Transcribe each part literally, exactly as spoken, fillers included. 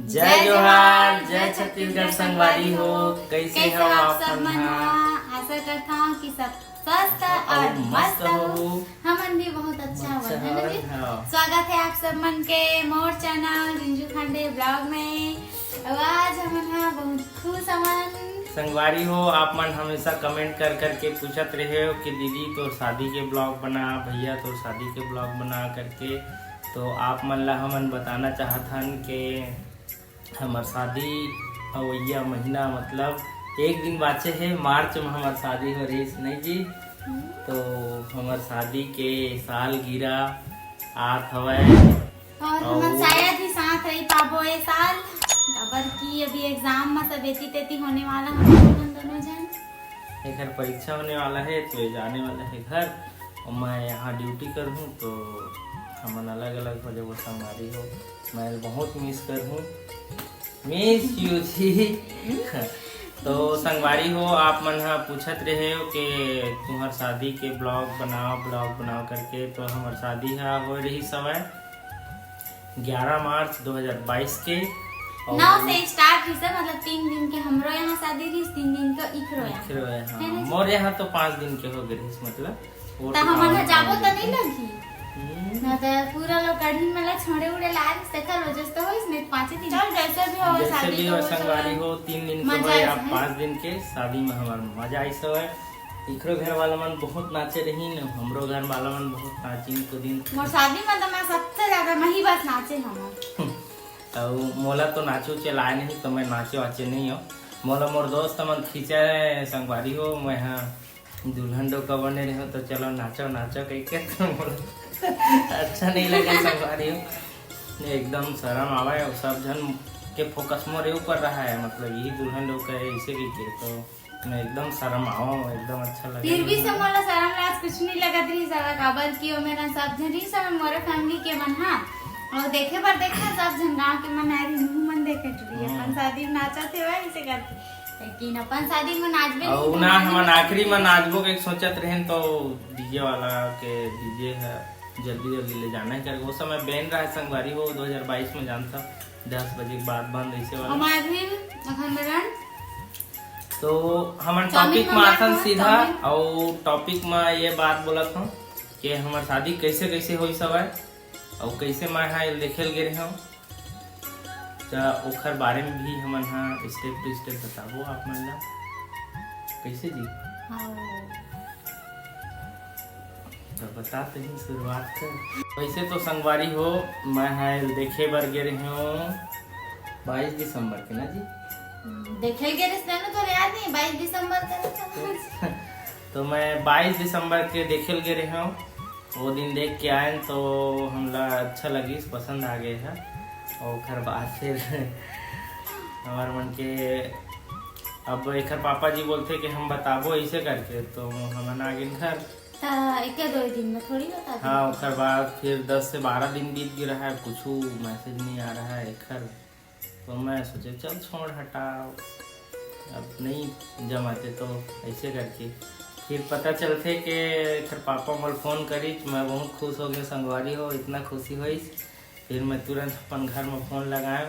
जय जोहार, जय छत्तीसगढ़ संगवारी हो। कैसे हो आप सब मन हा? आशा करता हूँ कि सब स्वस्थ और मस्त हो। हमन भी बहुत अच्छा हवन, है ना जी? हाँ। स्वागत है आप सब मन के मोर चैनल रिंजू खांडे ब्लॉग में। और आज हमन हा बहुत खुश हवन। संगवारी हो, आप मन हमेशा कमेंट कर करके पूछत रहे हो कि दीदी तोर शादी के ब्लॉग बना, भैया तोर शादी के ब्लॉग बना करके। तो आप मन ला हमन बताना चाहत हन कि हमर शादी अवइया महीना, मतलब एक दिन बाचे हे, मार्च में हमर शादी हो रहिस, नहीं जी? तो हमर शादी के सालगिरह आत हवय। और हमन शायद ही साथ रही पाबो ए साल, काबर कि अभी एग्जाम में सब एती तेती होने वाला हम दोनों जन। एकर परीक्षा होने वाला है, तो ये जाने वाला है घर, और मैं यहाँ ड्यूटी करहूँ, तो हमन अलग अलग हो जाबो संगवारी हो। मैं बहुत मिस करहूँ, मिस यू जी। तो संगवारी हो, आप मन ह पूछत रहे हो कि तुम्हार शादी के ब्लॉग बनाओ, ब्लॉग बनाओ करके। तो हमर शादी ह हो रही सवय ग्यारह मार्च दो हज़ार बाईस के। और नौ से स्टार्ट रहिस, मतलब तीन दिन के हमरो यहाँ शादी रहिस, तीन दिन के इखरो यहाँ। इखरो यहाँ, है ना जी? मोर यहाँ तो पाँच दिन के हो गए रहिस, मतलब वो तो हमन ह जाबो तो नहीं लगही। हम्म। ना तो पूरा लोग कढ़ी में ला छोड़े उड़े ला रहिस, तेकर वजह से तो होइस, नहीं पाँचे दिन। चल, जैसे भी हो, जैसे शादी भी तो हो, हो संगवारी सब हो, तीन दिन के मजा होए आइस आप है। पाँच दिन के शादी में हमार मजा आइस होए। इखरो घर वाला मन बहुत नाचे रहिन, हमरो घर वाला मन बहुत नाचिन कूदिन। मोर शादी में तो मैं सबसे ज्यादा मैं ही बस नाचे हूँ। अउ मोला तो नाचे उचे लाए नहीं, तो मैं नाचे वाचे नहीं हूँ। मोला मोर दोस्त मन खींचे संगवारी हो, मैं हाँ दुल्हन डोका बने रहे, तो चलो नाचो नाचो कह के, तो मोला अच्छा नहीं लगे संगवारी हो। एकदम शर्म आवे, और सब जन के फोकस मोरे ऊपर रहा है, मतलब यही दुल्हन डोका है, इसे कह के तो मैं एकदम शर्म आवा, एकदम अच्छा लगे फिर भी नहीं। से मोला शर्म लाज कुछ नहीं लगत रही साला, काबर कि ओ मेरा सब जन रही सब मोरे फैमिली के मन, हाँ। और देखे बर देखा सब जन गांव के मन आए रही, मुंह मन देखे टुरी, हाँ। अपन शादी में नाचत हे वही से करके, लेकिन अपन शादी में नाचबे और नहीं ना करना हमन है। आखिरी में नाचबो के सोचत रहेन, तो डीजे वाला के डीजे है जल्दी जल्दी ले जाना है करके। वो समय बैन रहा है संगवारी हो, दो हज़ार बाईस में जानता, दस बजे के बाद बंद ऐसे वाला। हमारे भी अखंड तो हमन चाउमीन टॉपिक में मंगाए आथन हन, सीधा, चाउमीन। अउ टॉपिक में ये बात बोलत हूँ कि हमर शादी कैसे कैसे होइस हवय, अउ कैसे मैं हा देखे ल गे रहे हूँ, त ओखर बारे में भी हमन हा step to step बताबो आप मन ला। कैसे जी? हाँ। तो बता तहीं शुरुआत कर। वैसे तो संगवारी हो, मैं हा देखे बर गे रहे हूँ बाईस दिसंबर के ना जी। देखे गे रहे ना, तो याद नहीं, बाईस दिसंबर का तो। तो मैं बाईस दिसंबर के देखे ल गे रहे हूँ। वो दिन देख के आए तो हमला अच्छा लगिस, पसंद आ गए है। और ओकर बाद फिर हमार मन के, अब एकर पापा जी बोलते कि हम बताबो ऐसे करके, तो हमन आ गए घर। ता एके दो दिन में थोड़ी बता दे। हाँ, ओकर बाद फिर दस से बारह दिन बीत गे रहा है, कुछ मैसेज नहीं आ रहा है एकर। तो मैं सोचे चल छोड़ हटाओ, अब नहीं जमाते तो ऐसे करके फिर पता चलते कि एकर पापा मोल फोन करी, मैं बहुत खुश हो गए संगवारी हो, इतना खुशी होइस। फिर मैं तुरंत अपन घर में फोन लगाए,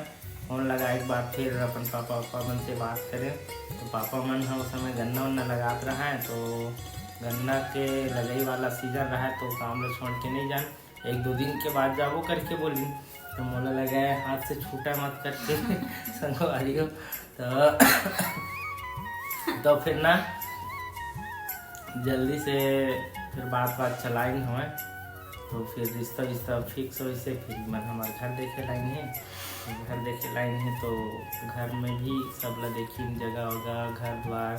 फोन लगाए के बाद फिर अपन पापा पापा मन से बात करें। तो पापा मन ह उस समय गन्ना उन्ना लगात रहा है, तो गन्ना के लगई वाला सीजन रहा है, तो काम ला छोड़ के नहीं जान, एक दो दिन के बाद जाबो करके बोलिन। तो मोला लगा है हाथ से छूटा मत करके संगवारी हो। तो तो फिर ना जल्दी से फिर बात बात चलाइन हमें, तो फिर रिश्ता विश्ता फिक्स होइस हे। फिर मन हमार घर देखे लाइन है, घर देखे लाइन है तो घर में भी सब ला देखिन, जगह वगह, घर द्वार,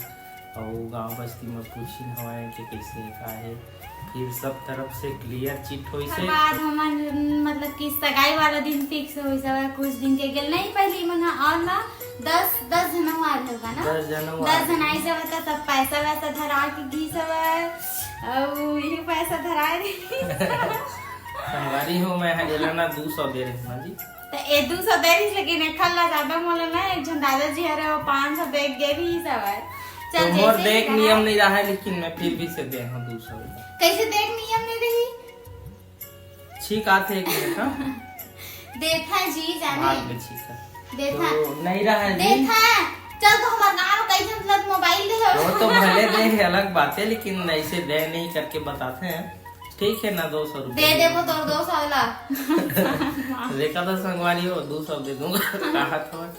और गांव बस्ती में पूछिन हमें कि कैसे का है। फिर सब तरफ से क्लियर चिट होइस ओकर हे। बाद हमन मतलब कि सगाई वाला दिन फिक्स होइस हवय, कुछ दिन के गेल नहीं, पहली मन ह और ना दस, दस जन हुआ होगा ना? दस जन हुआ। दस जन आइस हवय, त सब पैसा वैसा धरा के गीस हवय, अउ ये पैसा धरा रही। संगवारी हो, मैं ह एला ना दू सौ दे रहे ना जी। त ए दू सौ दे रही, लेकिन एखर ला ज्यादा मोला ना, एक झन दादाजी हरे, वो पाँच सौ दे के गे रही हवय। चल, तो मोर जैसे ही देख रहा नियम नहीं रहा है, लेकिन मैं फिर भी से दे हूँ दू सौ रुपया। कैसे देख नियम नहीं रही? छींक आथे एक मिनट, हाँ। देखा जी, जाने। भाग में छींक है। देथा। तो नहीं रहा है जी। देथा। चल तो हमार गाँव कई झन ला मोबाइल दे हो। वो तो भले दे है, अलग बात है, लेकिन ऐसे दे नहीं करके बताते हैं। ठीक है ना, दो सौ रुपये दे दे। देबो तोर दो सौ ला। देखा था संगवारी हो, दो सौ दे दूंगा। कहा था।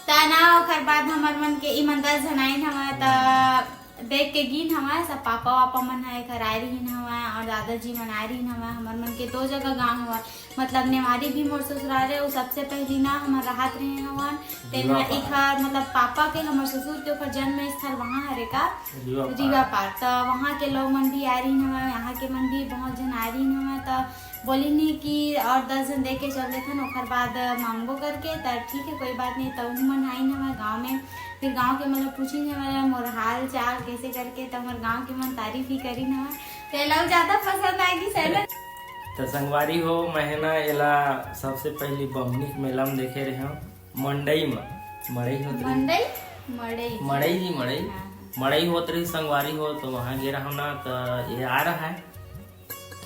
ता ना, ओकर बाद हमर मन के इमन दस झन आइन हवय, ता देख के गीन हवय, सब पापा वापा मन ह एकर आए रहिन हवय और दादाजी मन आए रहिन हवय। हमर मन के दो जगह गाँव हवय, मतलब नेवारी भी मोर ससुराल है, वो सबसे पहली ना हमर राहत रहे हवन। तेन रीवा ह पार। एकर मतलब पापा के, हमर ससुर के ओकर जन्म स्थल वहाँ हरे का, रीवा पार। रीवा पार। त वहाँ के लोग मन भी आए रहिन हवय, यहाँ के मन भी बहुत झन आए रहिन हवय। त बोली नहीं कि और दस झन दे के चल देथन, ओकर बाद मांगबो करके। त ठीक है, कोई बात नहीं। त उहू मन आइन हवय गाँव में, फिर गाँव के मतलब पूछिन हवय मोर हाल चाल कैसे करके, त हमर गाँव के मन तारीफ ही करिन हवय। तेला ज्यादा पसंद आए गिस है ना। त संगवारी हो, मैं ना एला सबसे पहली बमनी के मेला में देखे रहे हूँ, मंडई में। मड़ई होत रही। मंडई? मड़ई। मड़ई जी, मड़ई। हाँ, हाँ। मड़ई होत रही संगवारी हो, तो वहाँ गे रहूँ ना, तो ये आ रहा है।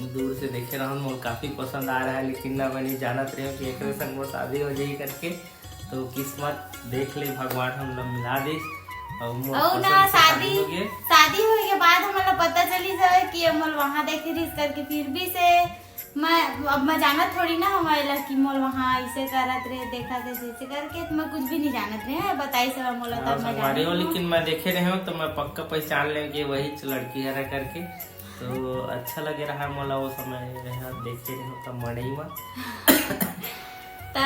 दूर से देखे रहूँ, मोर काफी पसंद आ रहा है, लेकिन ना मैंने जानत रहे हूँ कि एकरे संग मोर शादी हो जाई करके। तो किस्मत देख ले, भगवान हम लोग मिला दिस। और मोर अउ पसंद ना से शादी शादी, हो गए। शादी होए के बाद हमन ला पता चली जाए कि मोल वहाँ देखे रहिस करके, फिर भी से मैं, अब मैं जानत थोड़ी ना हूँ एला कि मोल वहाँ ऐसे करत रहे, देखत रहे, ऐसे करके, तो मैं कुछ भी नहीं जानत रहे। बताई सब मोला, हाँ, तब मैं संगवारी जाने हो, हूँ। लेकिन मैं देखे रहे हूँ तो मैं पक्का पहचान ले कि वही लड़की हरा करके। तो अच्छा लगे रहा मोला वो समय, रहा देखे रहे हूँ तब मड़ई में। त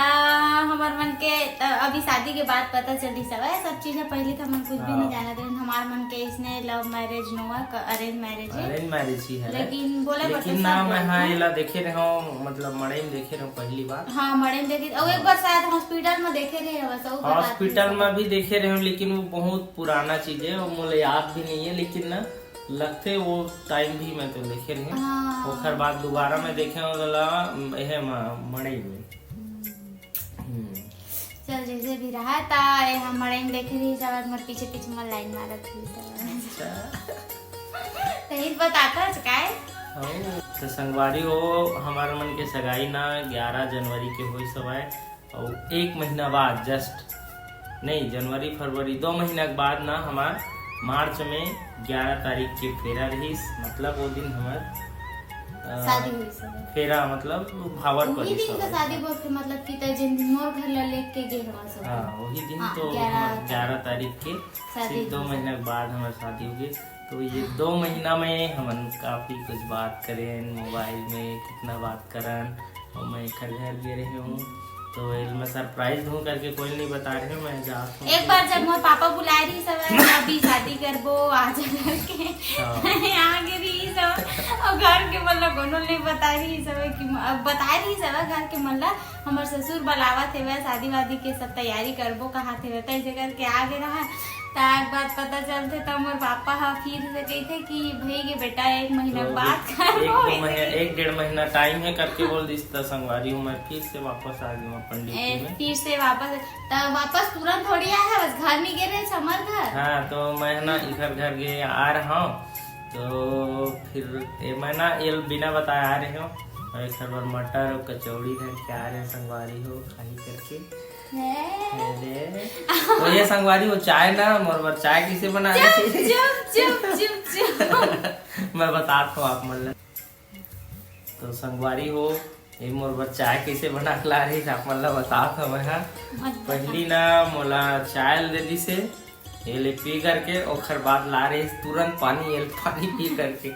हमर मन के त अभी शादी के बाद पता चली सब है, सब चीज है। पहले तो हमन कुछ भी नहीं हाँ। जानत रहे। हमार मन के इसने love marriage नोवा, arrange marriage है। Arrange marriage ही है। लेकिन बोले लेकिन बता ना सब मैं, हाँ, बोलते हैं। एला देखे रहे हूँ, मतलब मड़ई में देखे रहे हूँ पहली बार। हाँ, मड़ई में देखे। और एक हाँ। बार शायद hospital में देखे रहे हैं, बस वो बता दीजिए hospital सब। में भी देखे रहे हूँ, लेकिन वो बहुत पुराना चीज है और मोला याद भी नहीं है, लेकिन ना लगते वो time भी मैं तो देखे रहे हूँ। हाँ। ओकर बाद दोबारा मैं देखे हूँ, गला, एहे म-, मड़ई में। हम्म। हम्म। चल, जैसे भी रहा, ता ये हम मड़ई में देखे रही, सब मोर पीछे पीछे मोर line मारत रही सब। अच्छा। तो ये बताता है काय? ओ, तो संगवारी हो, हमार मन के सगाई ना ग्यारह जनवरी के होई सब है, और एक महीना बाद just, नहीं, जनवरी, फरवरी, दो महीना के बाद ना हमार मार्च में ग्यारह तारीख के फेरा रहीस, मतलब वो दिन हमार, अ, शादी हुई सब। फेरा मतलब भावर वही पड़ी दिन सब तो है। शादी बोल के मतलब कि तय जिन मोर घर ला लेके गे हवा सब। हाँ, वही दिन हाँ, तो ग्यारह हमार तारीख। ग्यारह तारीख के शादी सिर्फ दो हुई सब। महीना के बाद हमार शादी हो गई। तो ये दो महीना में हमन काफी कुछ बात करें, मोबाइल में कितना बात करन, और मैं एकर घर गे रहे हूँ, तो एल मैं surprise दूँ करके कोई नहीं बता रहे हूँ, मैं जात हूँ। एक बार जब मोर पापा बुलाए रही सब, "अभी शादी करबो, आ जा," करके, हाँ। यहाँ गे रही सब, और घर के मतलब कोनो नहीं बता रही सब कि, अब बताए रही सब घर के मतलब, "हमर ससुर बुलावत हेवय, शादी वादी के सब तैयारी करबो," कहा थे, तैसे करके आ गे रहा। त एक बात पता चलथे, त मोर पापा ह फिर से कहिथे कि, "भई गे बेटा, एक महीना तो बाद एक, करबो," एक दो ऐसे महीना, कहिथे। एक डेढ़ महीना time है करके बोल दिस, त संगवारी हूँ, मैं फिर से वापस आ गया हूँ अपन ए, duty में। फिर से वापस, त वापस तुरंत थोड़ी आए है, बस घर नहीं गे रहे, समर घर। हाँ, तो मैं ना इधर घर गे आ रहा हूँ, तो फिर ए, मैं ना ये बिना बताए आ रहे हूँ, और एक बार मटर और कचौड़ी धर के आ रहे हैं, संगवारी हो, खाही करके। है। अरे। तो ये संगवारी हो, चाय ना, मोर बर चाय कैसे बना चुप, रही? चुप, चुप, चुप, चुप। मैं बतात हूँ आप मन ला। तो संगवारी हो, ये मोर बर चाय कैसे बना के ला रही, आप मन ला बतात हूँ मैं, हाँ। मत बता। पहली ना मोला चाय दे दी से, ये ले पी करके, ओखर बाद ला रही तुरंत पानी, ये ले पानी पी करके।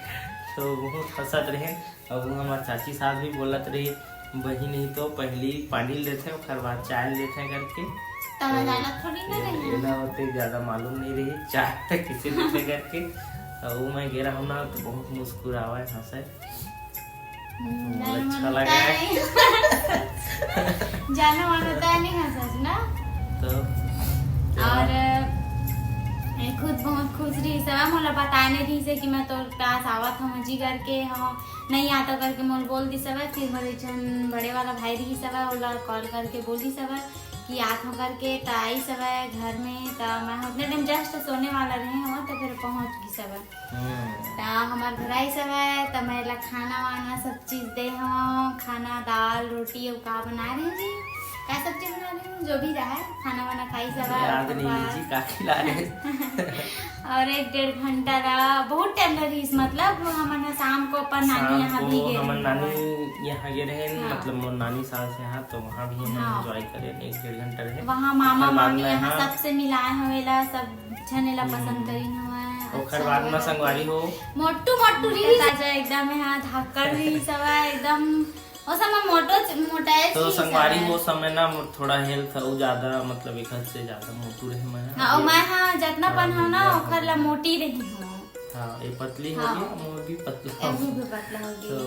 तो बहुत हंसत रहे। अब वो हमार चाची सास भी बोलत रही, "बहिनी तो पहली पानी लेथे, ओकर बाद चाय लेथे," करके। त मैं तो जानत थोड़ी ना ये, रही। ये ना होते ज्यादा मालूम नहीं रही, चाय तक किसे लेथे करके। तो वो मैं गे रहूं ना, तो बहुत मुस्कुरावे, हंसे। हम्म, तो जानो अच्छा मन लगा होता है। है। जानो मन होता है, नहीं हंसस ना? तो क्या? और, ए, खुद बहुत खुश रही, सब मोला बताने रही से कि मैं तोर पास आवत हूँ जी करके, हाँ, नहीं आता करके मोल बोल दी सब। फिर मोर एक झन बड़े वाला भाई रही सब, ओला call करके बोली सब कि आत हो करके, त आई सब घर में। त मैं उतने time just सोने वाला रहे हूँ, तो फिर पहुँच गई सब। हम्म। त हमार घर आई सब, त मैं ला खाना वाना सब चीज दे हूँ, खाना, दाल, रोटी, अउ का बना रहे जी? क्या सब्जी बना रही हूँ, जो भी रहा है, खाना वाना खाई सब है, याद ओकर नहीं बाद जी का खिला रहे। और एक डेढ़ घंटा रहा, बहुत टाइम लगिस। मतलब हमन ह शाम को अपन नानी शाम यहाँ भी को गए हमन रहे। नानी यहाँ गए रहे, हाँ। मतलब मोर नानी सास यहाँ, तो वहाँ भी हमन हाँ। एंजॉय करे एक डेढ़ घंटा रहे। वहाँ मामा ओकर बाद मामी में यहाँ हाँ। सबसे मिलाए हवे ला, सब झने ला पसंद करिन हवे। ओकर बाद में संगवारी हो मोटू मोटू रही राजा एकदम, यहाँ धाकड़ रही सब एकदम। ओ समय मोटो मोटाए तो रही संगवारी सब। वो समय ना मोर थोड़ा हेल्थ अउ ज्यादा, मतलब एक हद से ज्यादा मोटू रहे मैं। हाँ, और मैं हाँ जितना थोड़ा पन हूँ ना मीडियम ओखर ला मोटी रही हूँ। हाँ, ये पतली हो हाँ। गई, मोर भी पतला हो अभी गई। भी पतला हो गई। तो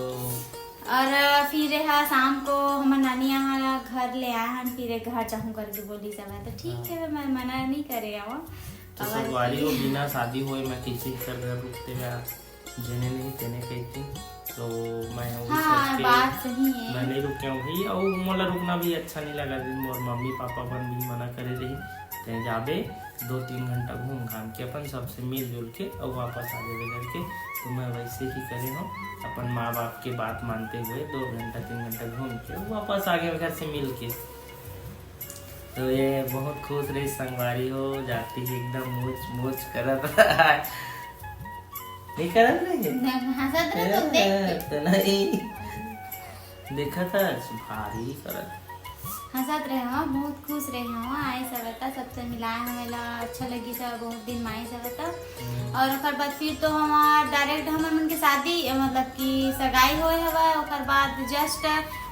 और फिर हा शाम को हमर नानी यहाँ घर ले आए हन, फिर घर जाहूँ करके बोली सब, तो ठीक है, मैं मना नहीं करे आवा। तो संगवारी हो, बिना शादी होए मैं किसी कर घर रुकते मैं जेने नहीं तेने कहती, तो मैं वही हाँ, सोच के बात सही है। मैं नहीं रुके हूँ भाई, और मोला रुकना भी अच्छा नहीं लगा। दिन मोर मम्मी पापा मन भी मना करे रही, ते जाबे दो तीन घंटा घूम घाम के अपन सबसे मिलजुल के और वापस आ जाबे करके। तो मैं वैसे ही करे हूँ, अपन माँ बाप के बात मानते हुए दो घंटा तीन घंटा घूम के वापस आ गए घर से मिल के। तो ये बहुत खुश रही संगवारी हो, जाती ही एकदम मोच मोच करत रहा। नहीं करत रही? हंसत रहे तो देख के। तो नहीं देखा था, भारी करत। हंसत रहे हो, बहुत खुश रहे हो, आए सब त, सबसे मिलाए हमें ला अच्छा लगी सब, बहुत दिन माई सब त। और ओकर बाद फिर तो हमार डायरेक्ट हमर मन के शादी, मतलब कि सगाई होए हवा, ओकर बाद जस्ट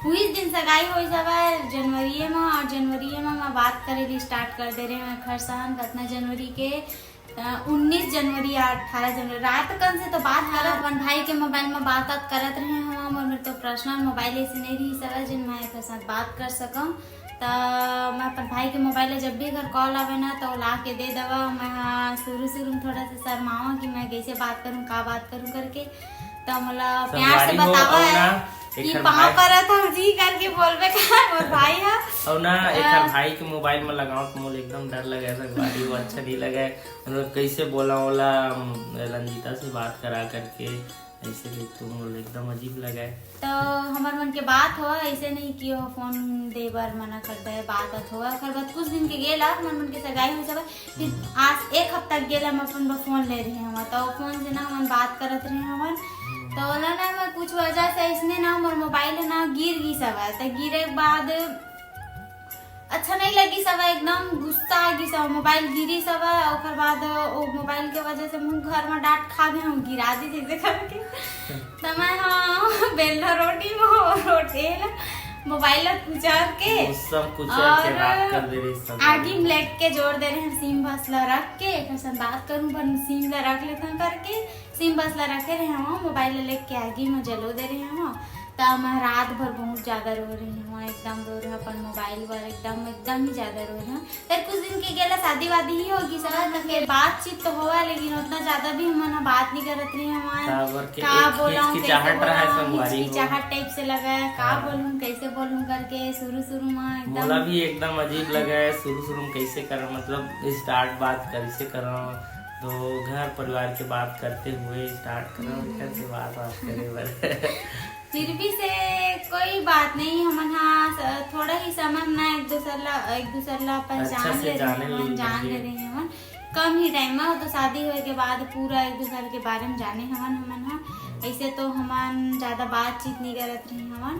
उही दिन सगाई होए हवा जनवरी में, और जनवरी में मैं बात करे ली स्टार्ट कर दे रहे हैं खरसहन कतना जनवरी के उन्नीस जनवरी या अठारह जनवरी रात कन से तो बात करत, अपन भाई के मोबाइल में बात बात करत रहे हम, और मेरे तो पर्सनल मोबाइल ऐसे नहीं रही सर जिन मैं एक साथ बात कर सकूं। तो मैं अपन भाई के मोबाइल में जब भी अगर कॉल आवे ना तो ला के दे देवा। मैं हाँ शुरू शुरू में थोड़ा सा शर्मावा कि मैं कैसे बात करूं, का बात करूं करके। तो मोला प्यार से बतावा है कि पाँव परत हूँ जी करके बोलबे का मोर भाई है। और ना एक भाई के मोबाइल में लगाओ तो मोला एकदम डर लगे, संगवारी हो अच्छा नहीं लगे। मतलब कैसे बोला ओला रंजीता से बात करा करके, ऐसे भी तो मोला एकदम अजीब लगे। तो हमर मन के बात हो, ऐसे नहीं कि वो फोन दे बर मना कर दे, बात बात हो। ओकर बाद कुछ दिन के गेला हमर मन के सगाई हो सब, फिर आज एक हफ्ता के गेला हम अपन बर फोन ले रहे हम, तो फोन से ना हमन बात करत रहे हमन। तो ओला ना मैं कुछ वजह से इसने ना हमर मोबाइल ना गिर गई सब, तो गिरे के बाद अच्छा नहीं लगी सब, एकदम गुस्सा आ गई सब, मोबाइल गिरी सब। ओकर बाद वो मोबाइल के वजह से मुँह घर में डांट खा गए हम, गिरा दी जैसे करके। तो मैं हाँ बेलना रोटी में रोटी मोबाइल कुचर के सब कुचर के राख कर दे रहे सब। आगी में लेट के जोर दे रहे हैं सीम बस ला रख के, कैसे बात करूँ पर सीम ला रख लेता हूँ करके सीम बस ला रखे रहे हम, मोबाइल ला लेके आगी में जलो दे रहे हम। त मैं रात भर बहुत ज्यादा रो रहे हूँ, एकदम रो रहे अपन मोबाइल पर, एकदम एकदम ही ज्यादा रो रहे हूँ। फिर कुछ दिन के गेला शादी वादी ही होगी सर, तो फिर बातचीत तो होवा, लेकिन उतना ज्यादा भी हमन ह बात नहीं करत रही हमार। का बोला हूँ, कैसे बोला हूँ, हिचकिचाहट टाइप से लगा है, का बोलूँ, कैसे बोलूँ करके शुरू शुरू में एकदम मोला भी एकदम अजीब लगा है शुरू शुरू में कैसे करा, मतलब स्टार्ट बात कैसे करा, तो घर परिवार के बात करते हुए स्टार्ट करा, कैसे बात बात करे बर। फिर भी से कोई बात नहीं, हमन हा स-, थोड़ा ही समय में ना एक दूसर ला एक दूसर ला पहचान ले रहे हमन, जान ले रहे हमन। कम ही टाइम में, वो तो शादी होए के बाद पूरा एक दूसर के बारे में जाने हमन हमन हा। ऐसे तो हमन ज्यादा बातचीत नहीं करत रहे हमन।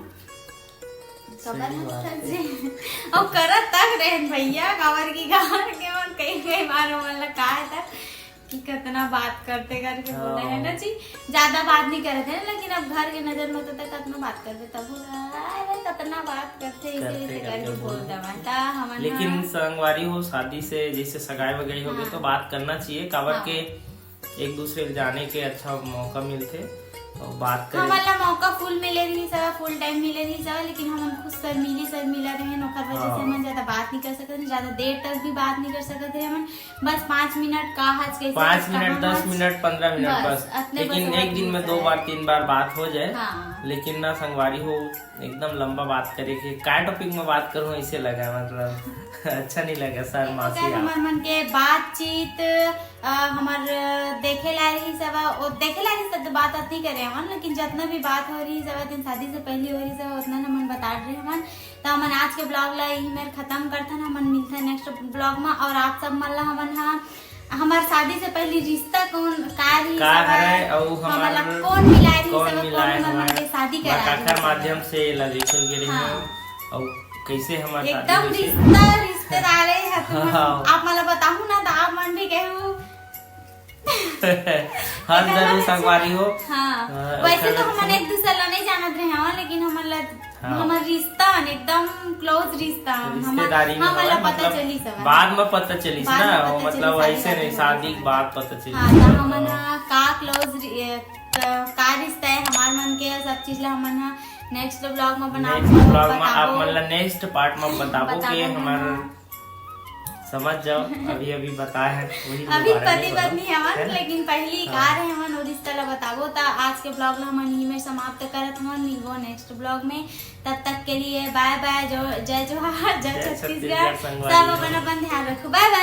कबर हंसत जी। और करत तक रहे भैया, काबर की घर के मन कई कई बार हमन ला कहा था कि कितना बात करते करके बोले है ना जी, ज्यादा बात नहीं करते हैं, लेकिन अब घर के नजर में तो कितना बात करते तब बोला, अरे कितना बात करते, इसे इसे करके बोल देवा। ता हमन लेकिन संगवारी हो, शादी से जैसे सगाई वगाई हो गई तो बात करना चाहिए, काबर के एक दूसरे के जाने के अच्छा मौका मिलथे और बात करे। हमन ला मौका फुल मिले रही सब, फुल टाइम मिले रही सब, लेकिन हमन खुद शर्मीली शर्मीला रहे, ओकर वजह से हमन ज्यादा बात नहीं कर सकते, ज्यादा देर तक भी बात नहीं कर सकते हमन। बस पाँच मिनट का हज कैसे पाँच मिनट, दस मिनट, पन्द्रह मिनट बस। लेकिन एक दिन में दो बार तीन बार बात हो जाए। हाँ। लेकिन ना संगवारी हो, एकदम लंबा बात करे के, का टॉपिक में बात करूँ, ऐसे लगा, मतलब अच्छा नहीं लगा सर, मासी ओकर आप। हमर मन के बातचीत, अ, हमर देखे ला रही सब, ओ देखे ला रही सब तो बात अत नहीं करे हमन, लेकिन जितना भी बात हो रही सब दिन शादी से पहले हो रही सब उतना न मन बता रहे हमन। तो हमन आज के ब्लॉग ला यही मेर खत्म करथन। हमन मिलथन नेक्स्ट ब्लॉग में। और आप सब मन ला हमन हा हमार शादी से पहले रिश्ता कौन का रही का सब, हरे अउ हमन ला हमार कौन मिला रही कौन सब, मिलाए कौन हमर मन हमार के शादी करा काकर रही सब। माध्यम से लगे चल गए रहे हाँ। हैं। और कैसे हमार शादी एकदम हुई थी। रिश्ता रिश्तेदार है तुम। हाँ। आप मन ला बताहूँ ना तो आप मन भी कहू हर जरूर संगवारी हो। हाँ। हाँ, वैसे ओकर तो हमन से- एक दूसरे ला नहीं जानत रहे हवा, लेकिन हमन ला हाँ। हमर रिश्ता एकदम क्लोज रिश्ता हमर रिश्तेदारी में हमन ला हमार पता मतलब चली सब। बाद में पता चली बाद ना, में पता मतलब चली ऐसे शादी नहीं, के शादी बाद। के बाद पता चली। हाँ, तो हमन हा का क्लोज का रिश्ता है हमार मन के, सब चीज ला हमन हा नेक्स्ट ब्लॉग में बना नेक्स्ट ब्लॉग में आप मन ला नेक्स्ट पार्ट में बताबो बताबो कि हमन हमार हा। समझ जाओ, अभी अभी बताए हैं वही अभी बारे में पति बोलो। पत्नी हमन, है ना? लेकिन पहली का हाँ। रहे हमन वो रिश्ता ला बताबो। तो आज के ब्लॉग ला हमन यही में समाप्त करत हमन। मिलबो नेक्स्ट ब्लॉग में, तब तक के लिए बाय बाय। जो जय जोहार, जय जय छत्तीसगढ़। छत्तीसगढ़, संगवारी सब हो। अपन अपन ध्यान रखो। बाय बाय।